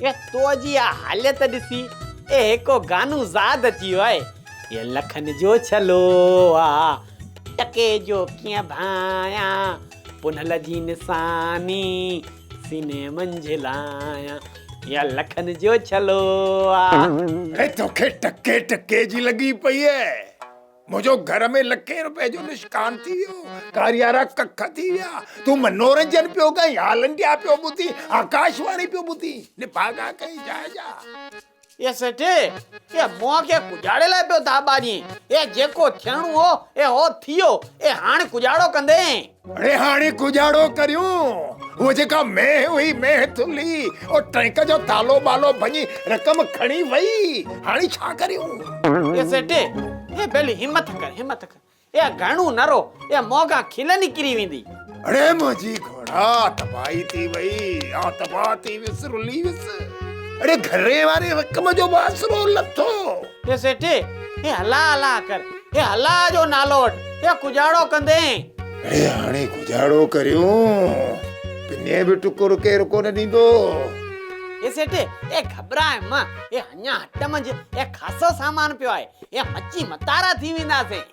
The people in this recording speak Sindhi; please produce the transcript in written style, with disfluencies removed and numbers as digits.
اي تو جي اها حالت ڏسي اي هڪو گانو زاد اچي ويو آهي. اي لکن جو ڇلو آ، ٽڪي جو ڪيئن ڀانيان، پنهل جي نساني سيني منجهه لايان. اي لکن جو ڇلو آ. اڙي توکي ٽڪي ٽڪي جي لڳي پئي آهي. منهنجو گهر ۾ لکين روپين جو نشڪان ٿي ويو، ڪاريارا ڪک ٿي ويا، تون منورنجن پيو ڪئين، آل انڊيا پيو ٻڌين، آڪاش واڻي پيو ٻڌين، نڀاڳا ڪئين جاء جا. اي سيٺ، اي مون کي ڪجاڙي لاء پيو ٿاٻا ڏين، اي جيڪو ٿيڻو هو، اي هو ٿي ويو، اي هاڻ ڪجاڙو ڪندين؟ اڙي هاڻي ڪجاڙو ڪريون، هوء جيڪا مينهن هئي، مينهن ٿلهي، او ٽرنڪ جو تالو ٻالو ڀڃي رقم کڻي وئي، هاڻي ڇا ڪريون؟ اي سيٺ، اي ڀلي همٿ ڪر، همٿ ڪر، اي گهڻو نه رو، اي مون کان کل نڪري ويندي. اڙي منهنجي گهوڙا، تباهي ٿي وئي، آء تباهه ٿي ويس، رلي ويس، اڙي گهري واري رقم جو به آسرو لٿو. اي سيٺ، اي هلا هلا ڪر، اي هلا جو نالو وٺ، اي ڪجاڙو ڪندين. اڙي هاڻي ڪجاڙو ڪريون، پني به ٽڪر ڪير ڪونه ڏيندو. اي سيٺ، اي گهٻراء مه، اي اڃا هٽ منجهه اي خاصو سامان پيو آهي، اي مچي متارا ٿي وينداسين.